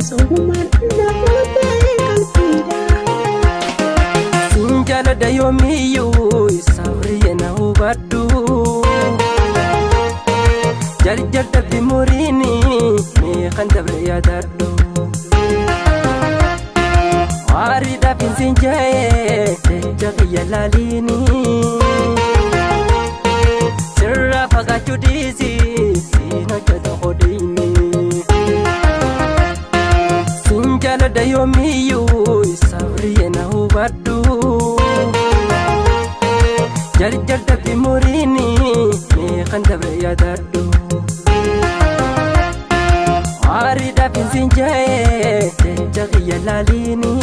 Sumaan na fuutee qalbiidha. Sin jaaladha yoomiyyuu sabriye na hubadhu. Jarjar dabbi muriini meeqan dabre yaadadhu. Waariidhaaf hin siin jee jecha kiyya laaliini. Sirraa fagaachuu dhiisi siin hojjetu hodhiini. Sin jaaladha yoomiyyuu sabriye na hubadhu. Jarjar dabbi muriini meeqan dabre yaadadhu. Waariidhaaf hin siin jee jecha kiyya laaliini.